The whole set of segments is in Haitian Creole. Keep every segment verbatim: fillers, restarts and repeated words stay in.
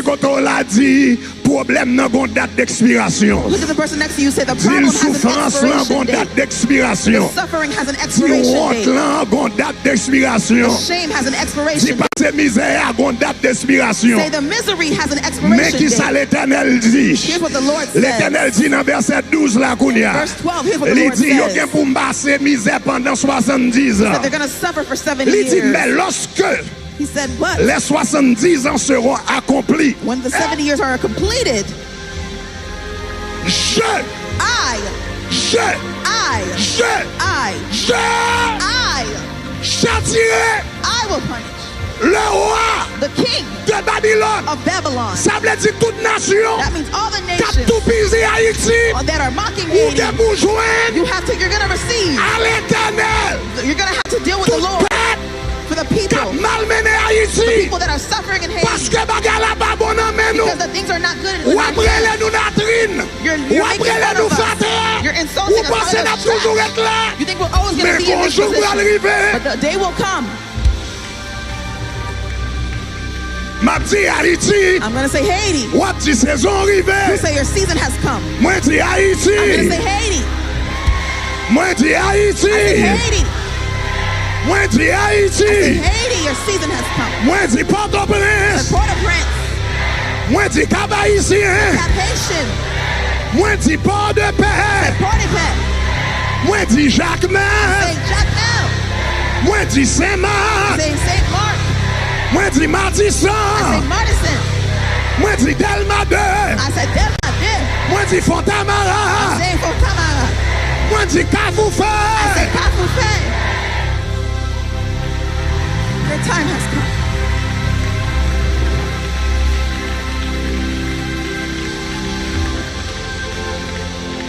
ki kote w la, di pwoblèm nan gon dat dekspirasyon. Look at the person next to you. Say the Di l problem has an soufrans lan expiration gon date. Dat dekspirasyon. The suffering has an Di expiration wont date. Lan gon dat dekspirasyon. The shame has an Di expiration date. Pase mizè a gon dat dekspirasyon. Say the misery has an Men expiration ki sa date. Letènèl di. Here's what the Lord Letènèl says. Di nan vèsè douz la kounye a. Verse twelve, here's what the Li Lord di yo says. Gen pou m pase mizè pandan swasanndizan. That they're going to suffer for seventy Li di men years. Lòske He said, but les soixante-dix ans seront accomplis, when the seventy years are completed, je, I, je, I, je, I, je, I, Châtirer I will punish le roi the king de Babylone. Of Babylon. Sa vle di tout nasyon That means all the k ap nations toupizi Ayiti that are mocking ou Haiti, dwe pou jwenn you have to, you're going to receive. A Letènèl You're going to have to deal with the tout Lord pèp for the k ap people, malmennen the Ayiti. People that are suffering in Haiti. Paske bagay la pa bon nan men nou. Because the things are not good W in ap our rele hands. nou latrin. You're, W you're ap making rele fun nou of us. Fatra. You're Ou insulting us. panse All n ap of us toujou trash. Ret la. You think we're always going to Men be in gon this jou pral position. Rive. But the day will come. M ap di Ayiti. I'm going to say, Haiti, W ap di sezon an rive. You say your season has come. Mwen di Ayiti. I'm going to say, Haiti, Mwen di Ayiti. Haiti, Mwen di I say, Ayiti. Haiti, your season has come. Mwen di Pòtoprens. The Port-au-Prince, Mwen di Kap Ayisyen. Cap Haitian, Mwen di Pòdepè. Port-au-Prince, Mwen di Jakmèl. Saint Jacmel, Mwen di Senmak. Saint Saint Mark, Mwen di Matisan. Saint Martison, Mwen di Dèlma de. I said Delma deux, Mwen di Fontamara. Saint Fontamara, Mwen di Kafou Fè. I said Kafou Fè. Your time has come.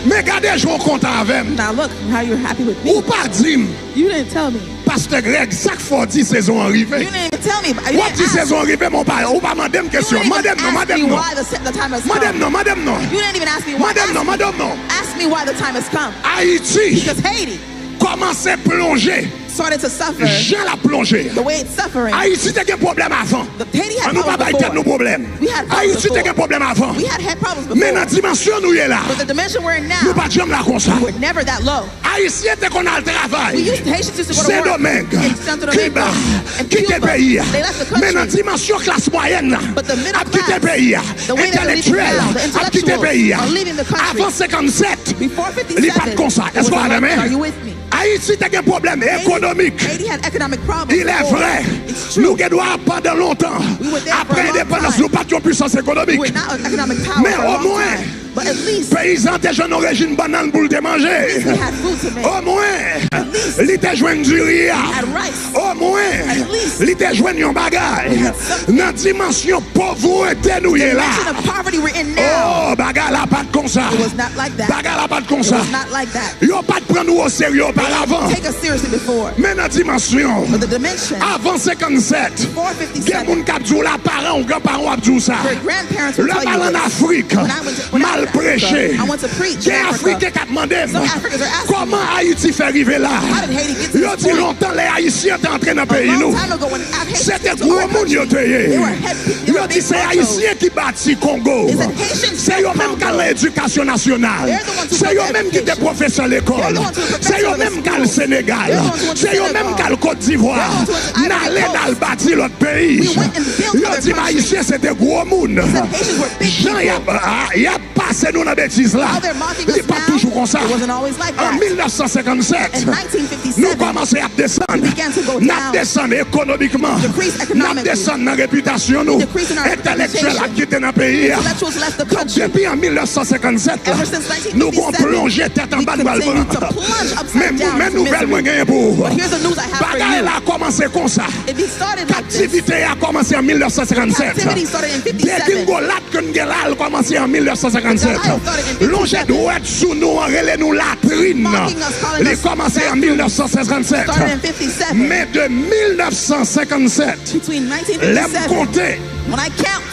Men gade jan w kontan avè m. Now look how you're happy with me. Ou pa di m. You didn't tell me. Pastè Greg, sa k fè w di sezon an rive? You didn't even tell me. You W ap didn't di ask. sezon an rive, men w pa, ou pa mande m You kesyon. didn't Mande even m non, ask mande me m non. Why the, se- the time has Mande m come. non, mande m non. You didn't even ask me why. Mande m Ask non, me. mande m non. Ask me why the time has come. Ayiti Because Haiti kòmanse plonje started to suffer jan l ap plonje. The way it's suffering. Ayiti te gen pwoblèm avan. The Haiti had An nou pa problems bay tèt nou before. Pwoblèm. We had problems Ayiti te before. Gen pwoblèm avan. We had had problems Men nan before. Dimansyon nou ye la, But the dimension we're in nou now, pa t janm la konsa. We were never that low. Ayisyen te konn al travay. We used, Haitians used to go to work Sendomeng, in Santo Domingo Kiba, and kite Cuba. Peyi a. They left the Men nan country. Dimansyon klas mwayèn nan But the middle ap kite class, peyi a. The way that they're leaving Entèlektyèl now, the ap kite intellectuals peyi a. Are leaving the country. Avan senkannsèt, Before li pa t konsa. fifty-seven, it was Èske w not avè like that. Are you m? with me? Ayiti te gen pwoblèm Haiti, ekonomik. Haiti had economic problems. Il est before. Vrai. It's true. Nou gen dwa pandan lontan. We were there for Apre a long endepandans, time. Nou pa t yon pwisans ekonomik. We were not an economic power Men for a long omwen, time. But at least peyizan te jwenn yon rejim bannann pou l te manje. At least we had food to make. Omwen, At least li te jwenn diri a. Had rice. Omwen, At least li te jwenn yon bagay. We had something. Nan dimansyon povrete nou ye la. Dimension of poverty we're in now. Oh, bagay la pa t konsa. It was not like that. Bagay la pa t konsa. It was not like that. Yo pa t pran nou oserye oparavan. Take us seriously before. Men nan dimansyon, But the dimension, avan senkannsèt, before gen fifty-seven, moun k ap di w la paran w, gran paran w ap di w sa. Your grandparents will Lè tell m you al ann this. Afrik, When I went to, when m I al went to Africa, preche. I went to preach in Gen Africa. Afriken k ap mande m, Some Africans are asking kòman me, Ayiti fè rive la? "How did Haiti get to Yo this di point?" lontan lè Ayisyen te antre nan A peyi long nou, time ago, when Haitians se te came to gwo our moun yo country, te ye. They were head, they Yo were di big se Congo. Ayisyen ki bati Kongo. It's the Haitians Se yo built menm k al Congo. nan edikasyon nasyonal. They're the ones who Se put yo the menm ki te education. pwofesè lekòl. They're the ones who were Se yo professors of the menm k al schools. Senegal. They're the ones who went to Se yo menm Senegal. k al Kot Divwa. They're the ones who went to N ale Ivory n al Coast. bati lòt peyi. We went and built Yo other di m Ayisyen countries. Se te gwo moun. They said Haitians were big Jan y ap, people. Ah, y ap pase nou nan betiz la. How they're mocking Li us pa t now, toujou konsa. It wasn't always like An that. mil nèf san senkannsèt, In nineteen fifty-seven, nou kòmanse ap desann. We began to go N ap down. Desann ekonomikman. Decrease N ap economically. Desann nan repitasyon nou. We decrease in our Entelektyèl ap reputation. Kite nan peyi a. Intellectuals left the Donk, country. Depi an mil nèf san senkannsèt la, Ever since nou gon nineteen fifty-seven, plonje tèt anba we nou al pran. continue to plunge upside Men, down men to nouvèl mwen misery. Genyen pou ou. But here's the news I have for Bagay you. La kòmanse konsa. It started like this. Kaptivite a kòmanse an mil nèf san senkannsèt. Captivity started in fifty-seven. Degringolat ke n gen la, l kòmanse an mil nèf san senkannsèt. The Nile started in fifty-seven. Lonje dwèt sou nou an, rele nou latrin nan. Mocking us, calling Li us kòmanse an bathrooms. mil nèf san senkannsèt. Started in fifty-seven. Men de mil nèf san senkannsèt, Between lè m nineteen fifty-seven, konte, when I count,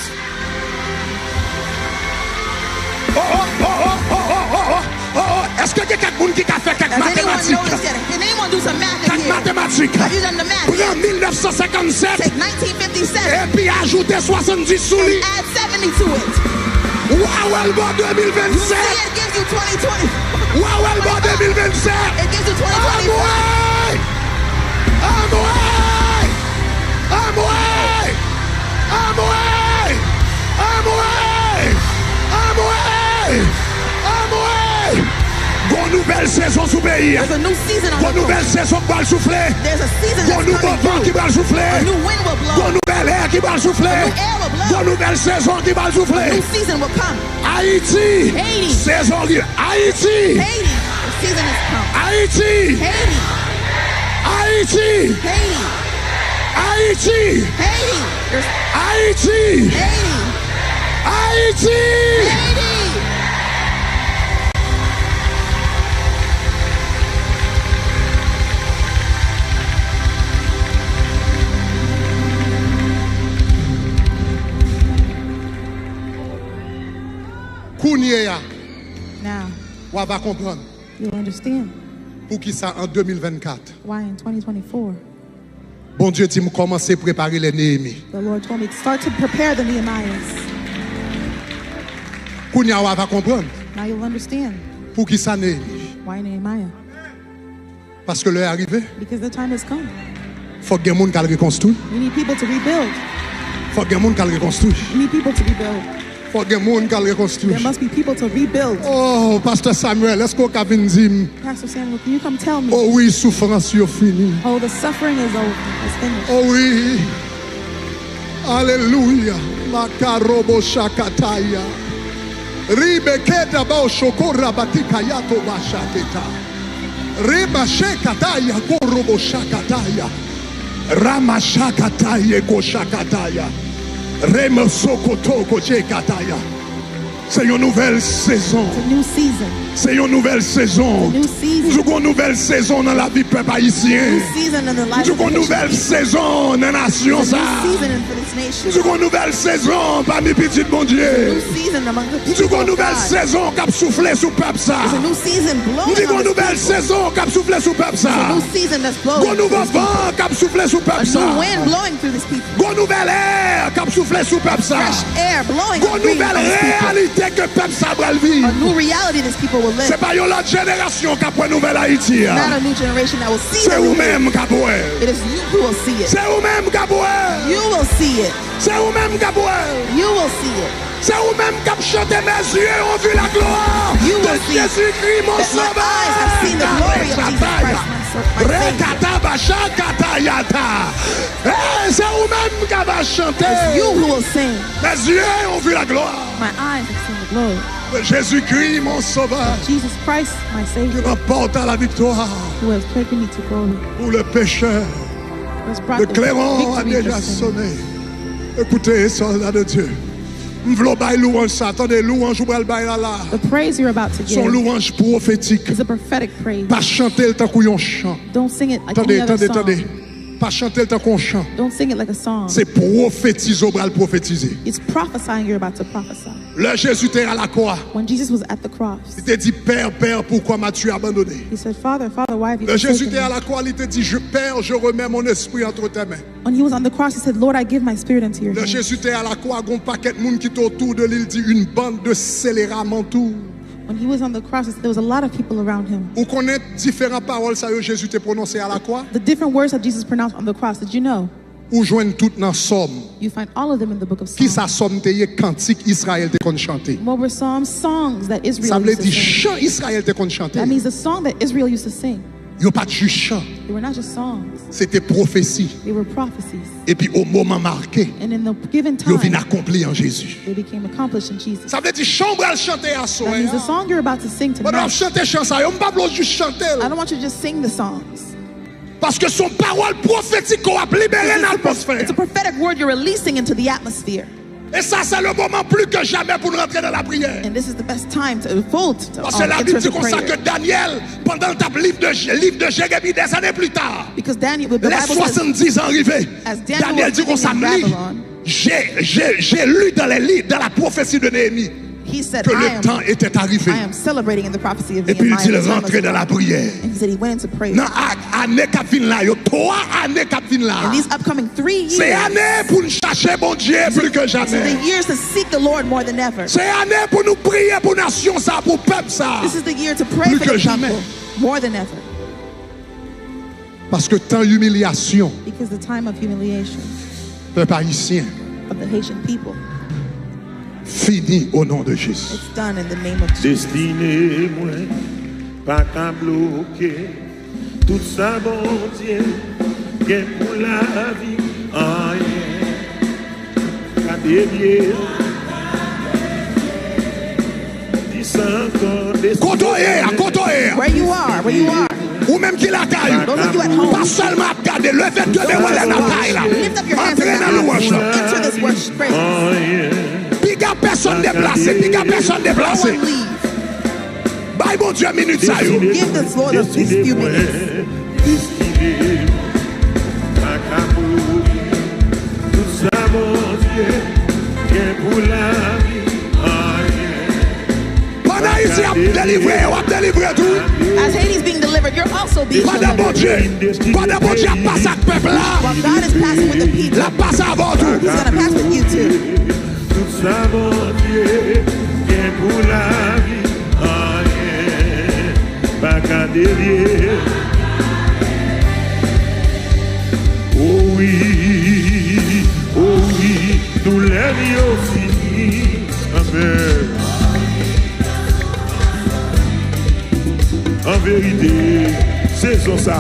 oh, oh, oh, èske gen kèk moun ki ka fè kèk has anyone matematik? noticed yet? Can anyone do some math in Kèk here? Matematik. Have you done the math yet? Pran mil nèf san senkannsèt Take nineteen fifty-seven epi ajoute swasanndis sou li. and add seventy to it. W a wè l bò You see, de mil vennsèt. it gives you twenty twenty. W a wè l bò de mil vennsèt. It gives you twenty twenty-five. Anmwey! Anmwey! Anmwey! Gon nouvèl sezon sou peyi a. There's a new season on Gon the nouvèl coast. Sezon k pral soufle. There's a season Gon that's nouvo coming van ki through. Pral soufle. A new wind will blow. Gon nouvèl è ki pral soufle. A new air will blow. Gon nouvèl sezon ki pral soufle. A new season will come. Ayiti. Haiti. Sezon ki Ayiti. Haiti, the season has come. Ayiti. Haiti. Ayiti! Haiti. Ayiti! Haiti. There's Ayiti! Haiti. Ayiti! Haiti. Kounye a, Now, w a va konprann you'll understand poukisa an de mil vennkat, why in twenty twenty-four, Bondye di m kòmanse prepare lè Neyemi. the Lord told me, "Start to prepare the Nehemiahs." Kounye a, w a va konprann Now you'll understand poukisa Neyemi. Why Nehemiah. Paske lè a rive, Because the time has come. Fòk gen moun k al rekonstwi. We need people to rebuild. Fòk gen moun k al rekonstwi. We need people to rebuild. Fòk gen moun k al rekonstwi. There must be people to rebuild. Oh, Pastè Samuel, èske w ka vin di m? Pastor Samuel, can you come tell me? Oh wi, soufrans yo fini. Oh, the suffering is over. It's finished. Oh wi. Alelouya. Makarobo shakataya. Ribeketa bao shokora batikaya to bashateta. Rebashekataya korobo shakataya. Ramashakataye koshakataya. Remosokotoko jekataya. Se yon nouvèl sezon. It's a new season. Se yon nouvèl sezon. New season. M di w gon nouvèl sezon nan lavi pèp ayisyen. New season in the M life di w of gon the nouvèl nation. Sezon nan nasyon It's a sa. New season in for this M nation. di w gon nouvèl sezon pami pitit Bondye. New season among the M di w people gon of nouvèl God. Sezon k ap soufle sou pèp sa. There's a new season M blowing di on gon this nouvèl people. Sezon k ap soufle sou pèp sa. There's a new season that's blowing Gon through nouvo this people. Van k ap soufle sou A pèp sa. New wind blowing through this people. Gon nouvèl è k ap soufle sou pèp sa. Fresh air blowing Gon and breeze nouvèl on this people. Reyalite ke pèp sa pral viv. A new reality this people will live. Se pa yon lòt jenerasyon k ap wè nouvèl Ayiti a. Not a new generation that will see Se the ou new menm reality. k ap wè. It is you who will see it. Se ou menm k ap wè. You will see it. Se ou menm k ap wè. You will see it. Se ou menm k ap chante, Mes yeux ont vu la gloire You de will see Jésus-Christ, mon that my sauveur. eyes have seen the glory of Jesus Christ, my, sa- my Savior. Rekataba shakatayata. Eh, se ou menm k ap chante. It's you who will sing. Mes yeux ont vu la gloire My eyes have seen the glory. de Jésus-Christ, mon sauveur. Jesus Christ, my Qui Savior, remporta la victoire who has taken me to glory. pour le pécheur. Who has brought Le the clairon a victory déjà for sin. sonné. Écoutez, soldats de Dieu. M vle w bay louanj sa. Tande, louanj ou pral bay la la. The praise you're about to Se yon give louanj pwofetik. is a prophetic praise. Pa chante l tankou yon chan. Don't sing it like Tande, any other tande, song. Tande. Pa chante l tankou yon chan. Don't sing it like a song. Se pwofetize w pral pwofetize. It's prophesying you're about to prophesy. Lè Jezi te a la kwa, When Jesus was at the cross, li te di, Père, Père, pourquoi m'as-tu abandonné? He said, "Father, Father, why have you Lè Jezi forsaken te a me?" La kwa, li te di, je, Père, je remets mon esprit entre tes mains. When he was on the cross, he said, "Lord, I give my spirit into your Lè hands." Jezi te a la kwa, gon pakèt moun ki te otour de li, li di, une bande de scélérats m'entoure. When he was on the cross, there was a lot of people around him. Ou konnen diferan pawòl sa yo Jezi te pwononse a la kwa? The different words that Jesus pronounced on the cross, did you know? Ou jwenn tout nan Sòm. You find all of them in the book of Psalms. Kisa Sòm te ye? Kantik Izrayèl te konn chante. What were Psalms? Songs that Israel Sa vle used di to sing. Chan Izrayèl te konn chante. That means the song that Israel used to sing. Yo pa t jis chan. They were not just songs. Se te pwofesi. They were prophecies. Epi o moman make, And in the given yo vin time, akonpli an Jezi. they became accomplished in Jesus. Sa vle di chan w pral chante That means the aswè a. Song you're about to sing Pandan w ap tonight. Chante chan sa yo, m pa vle w jis chante I l. Don't want you to just sing the songs. Paske se yon pawòl pwofetik ke w ap libere nan It's a, atmosfè. it's a prophetic word you're releasing into the atmosphere. E sa se le moman pli ke jamè pou n rantre nan lapriyè. And this is the best time to vote to Paske um, Labib enter di the konsa prayer. Ke Danyèl, pandan l t ap liv de, liv de Jeremi dèzane pli ta, Because Daniel, the lè Bible says, swasanndiz an rive, As Daniel Danyèl was di living konsa, in m li, Babylon, j'ai, j'ai, j'ai lu dans les livres, dans la prophétie de Néhémie, he said, que I le am, temps était arrivé. I am celebrating in the prophecy of Epi l Nehemiah. di l The time rantre is nan over. Lapriyè. And he said he went into prayer. Nan a- ane k ap vin la yo, twa ane k ap vin la, In these upcoming three years, se ane pou n chache Bondye pli ke these are the jamè. Years to seek the Lord more than ever. Se ane pou nou priye pou nasyon sa, pou pèp sa. This is the year to pray Pli for ke the jamè. People more than ever. Paske tan imilyasyon Because the time of humiliation pèp ayisyen of the Haitian people, fini o non de Jezi. It's done in the name of Jesus. Destine mwen pa ka bloke tout sa Bondye gen pou lavi anyen. Ka devye. Dis ankò destine. Kote w ye a? Kote w ye a? Where you are, where you are. Ou Menm ki lakay ou, pa sèlman ap gade, leve de men w anlè nan kay la. Antre nan louwanj lan. Piga pèsonn deplase, piga pèsonn deplase. Bay Bondye minit sa yo. Deside mwen, deside mwen, pa ka mouri. Tout sa Bondye gen pou lavi, anyen. Pandan Ayiti ap delivre, w ap delivre tou. As Haiti's being delivered, you're also being delivered. Pandan Bondye, pandan Bondye ap pase ak pèp la, while God is passing with the people, l ap pase avè w tou. He's gonna pass with you too. Tout sa Bondye gen pou lavi, anyen pa ka devye. O wi, o wi, doulè m yo fini. Amèn. An verite, sezon sa,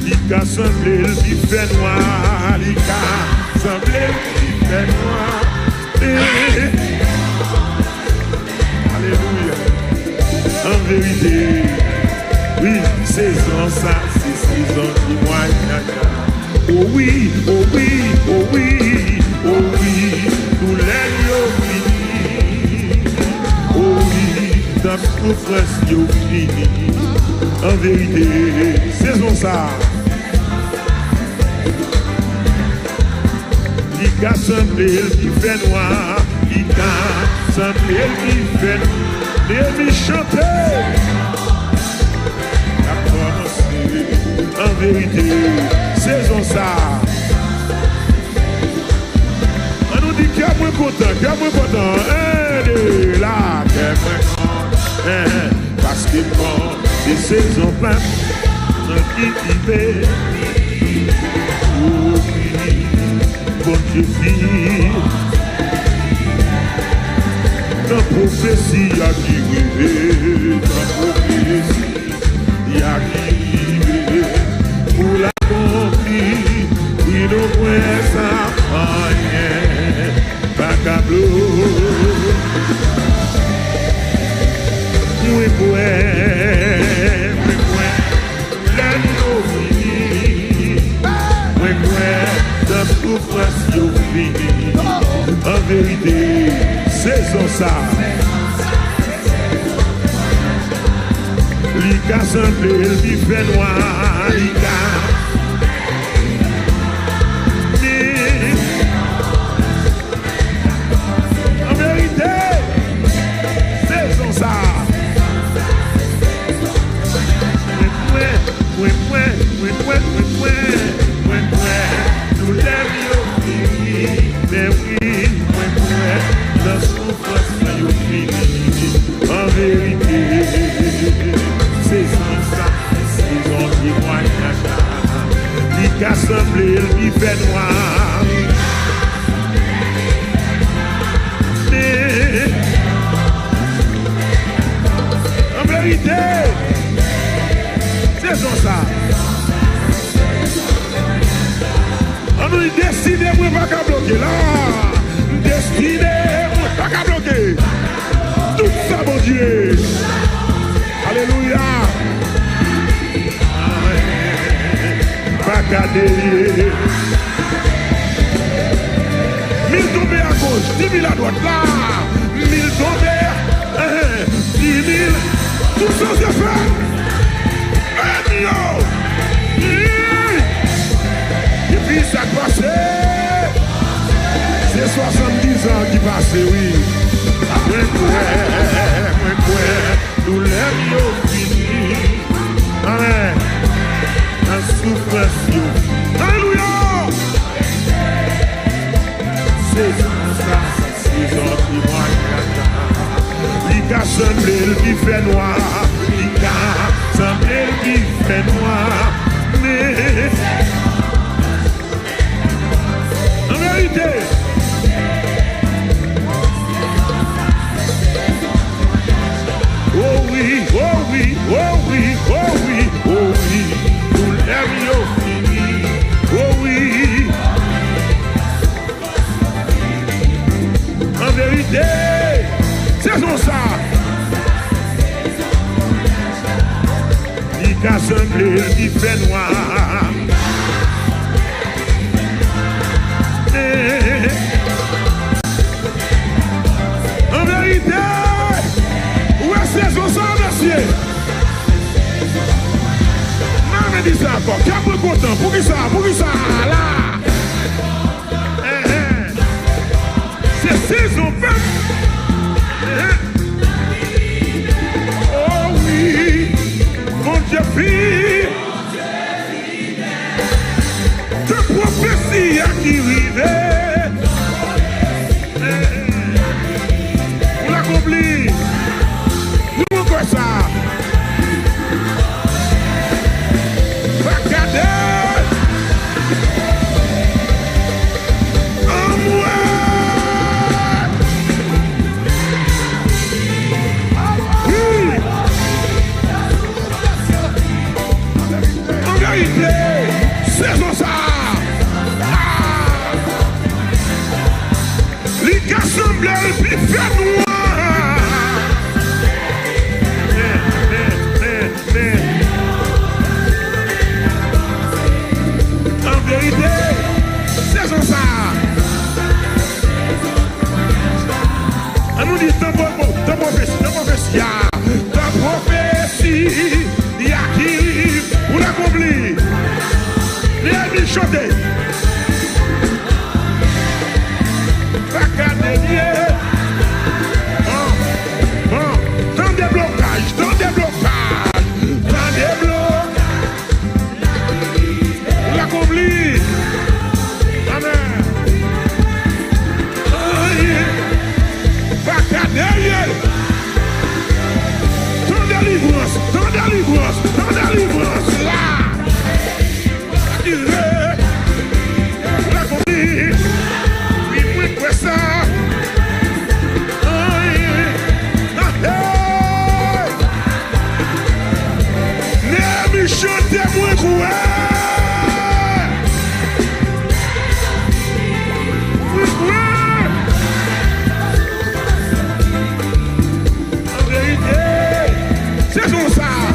li ka sanble l pi fè nwa, li ka sanble l pi fè nwa. E, alelouya. An verite, wi, sezon sa, se sezon temwayaj la. O wi, o wi, o wi, o wi, doulè yo fini. O wi, tan soufrans yo fini. An verite, sezon sa, li ka sanble l pi fè nwa, li ka sanble l pi fè nwa. Neyemi chante. N ap kòmanse an verite sezon sa. An nou di, kè mwen kontan, kè mwen kontan. En, de, la, kè mwen kontan. Paske m konn se sezon pa m ki rive. Wi, Bondye di, nan pwofesi a ki rive, nan pwofesi a ki rive, pou l akonpli, wi, nou kwè sa, anyen pa ka bloke. Mwen kwè, mwen kwè, lè nou fini, mwen kwè, tan soufrans yo fini. An verite, sezon sa, li ka sanble l pi fè nwa, li ka. Men, an verite, sezon sa, mwen kwè, mwen kwè, mwen kwè, mwen kwè, mwen kwè, doulè m yo fini. Men wi, mwen kwè, nan soufrans mwen yo fini. An verite, sezon sa, sezon temwayaj la, li ka sanble l pi fè nwa. Men, an verite, sezon sa, an nou destine mwen pa ka bloke la. Destine mwen pa ka bloke. Tout sa Bondye. Alelouya. Pa ka devye. Mil tonbe agoch, di mil adwat la. Mil tonbe, eh, di mil. Tout sa se fè. Anyo! Wi! Epi sa k pase? Se swasanndizan ki pase, wi. Mwen kwè, mwen kwè, doulè m yo fini. Amèn. Nan soufrans yo. Alelouya! Sezon sa, sezon temwayaj la. Li ka sanble l pi fè nwa, li ka sanble l pi fè nwa. Men, an verite, Li fè nwa. Eh. An verite, ou wè sezon sa, mesye? Mwen di sa ankò, kè mwen kontan. Poukisa? Poukisa? La. Eh, eh. Se sezon pèp. Eh, eh. Oh wi, Bondye fidèl. Tan pwofesi a ki rive. Eh, eh. Pou l akonpli. Wi, mwen kwè sa. Pa gade. Anmwe. Wi. An verite, sezon sa a, ah, li ka sanble l pi fè nwa. Men, men, men, men. An verite, sezon sa a, an nou di, tan pwo-, tan pwofesi, tan pwofesi a, tan pwofesi a ki pou l akonpli. Leyemi chante. Pa ka devye. Bon, bon. Tan deblokaj, tan deblokaj, tan deblokaj. Pou l akonpli. Amèn. Anyen pa ka devye. Tan delivrans, tan delivrans, tan delivrans la. Atire. Pou l akonpli. Wi, mwen kwè sa. Anyen. Ah, hey. Neyemi chante mwen kwè. Mwen kwè. An verite, sezon sa a,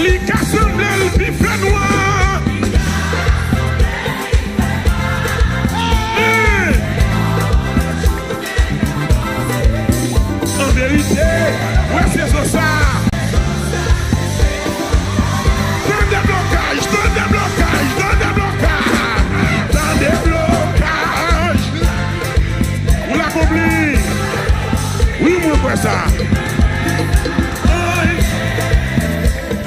li ka sanble l pi fè nwa. Men, an verite, wè sezon sa a. Tan deblokaj, tan deblokaj, tan deblokaj, tan deblokaj. Pou l akonpli. Wi, mwen kwè sa. Anyen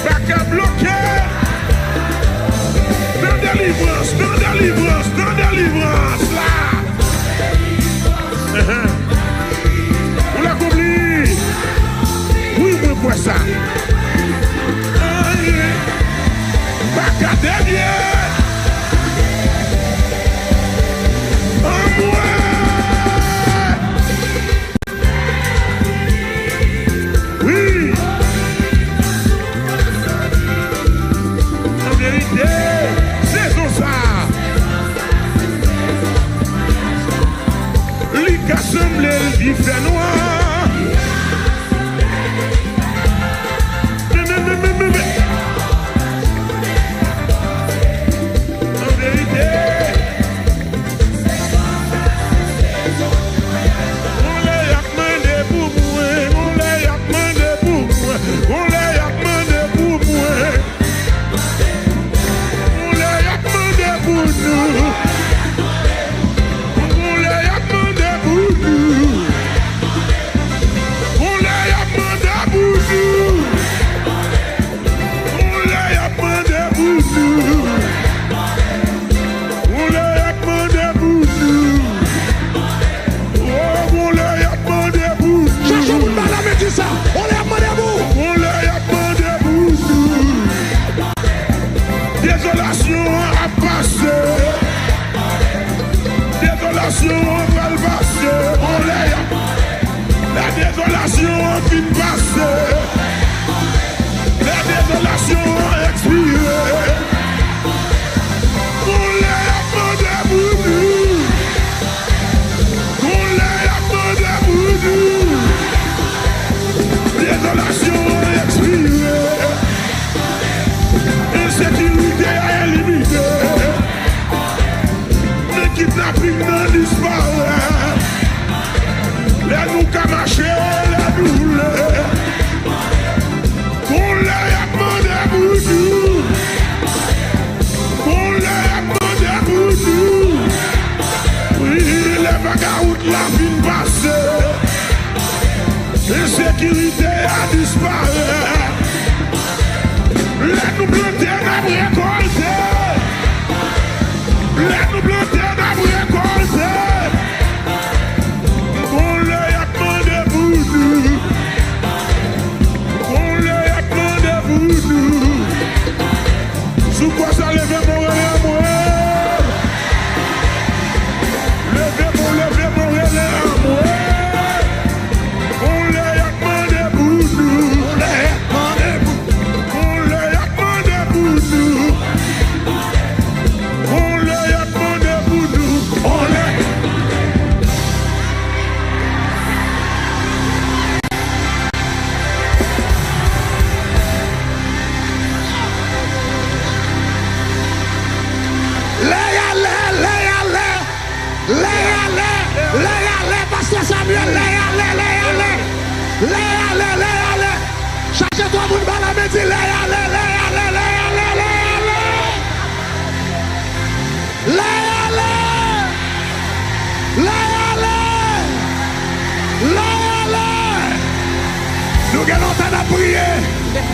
pa ka bloke. Nan delivrans, nan delivrans, nan delivrans la. Enhen. Pou l akonpli. Wi, mwen kwè sa. Anyen pa ka devye. Anmwe. Wi. An verite, sezon sa a, li ka sanble l pi fè nwa. Men, men, men, men, men, men.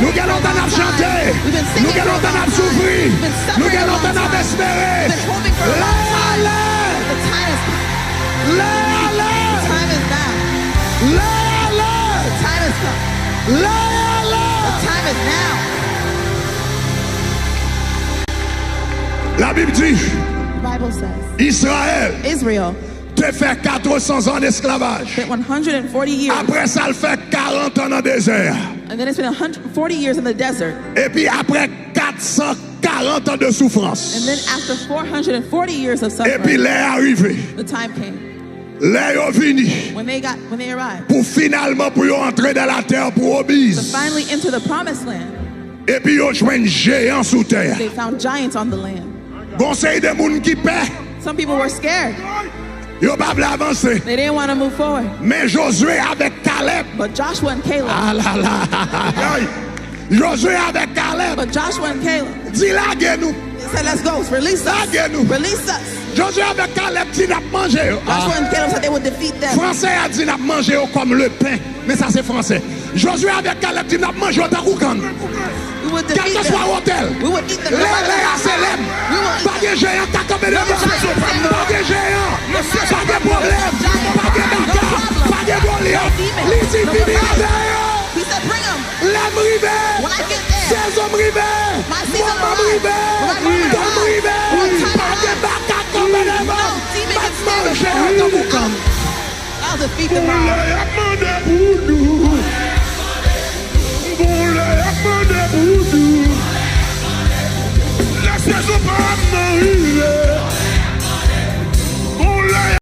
Nou gen lontan n ap chante. Nou gen lontan n ap soufri. Nou gen lontan n ap espere. Lè a lè. Lè a lè. Lè a lè. Lè a lè. Labib di, Israël te fè katresan zan esklavaj. Apre sa, l fè karant an nan dezè a. And then it's been one hundred forty years in the desert. Epi apre kat san karant an de soufrans. And then after four hundred forty years of suffering, epi lè a rive. The time came. Lè yo vini. When they got, when they arrived, pou finalman pou yo antre dans la terre promise. To finally enter the promised land. Epi yo jwenn jeyan sou tè a. They found giants on the land. Gon seri de moun ki pè. Some people were scared. Yo pa vle avanse. They didn't want to move forward. Men Jozye avèk Kalèb. But Joshua and Caleb. Alala. Jozye avèk Kalèb. But Joshua and Caleb. Di lage nou. They said, "Let's go. Release us. Lage nou. Release us." Jozye avèk Kalèb di n ap manje yo. Joshua and Caleb said they would defeat them. Fransè a di n ap manje yo kòm le pen. Men sa se fransè. Jozye avèk Kalèb di n ap manje yo tankou kann. We would defeat them. Kèlkeswa wotè l. We would eat them no matter how high. Lè, lè a se lè m. We will eat them. Pa gen jeyan k ka kanpe devan m. Pa gen jeyan. Pa gen pwoblèm. Pa gen baka. Pa gen Golyat. Li di vini avè yo. He said, "Bring 'em." Lè m rive, sezon m rive, moman m rive, tan m rive, pa gen baka k kanpe devan m. M ap manje yo tankou kann. I'll defeat them all. Koulè y ap mande pou nou.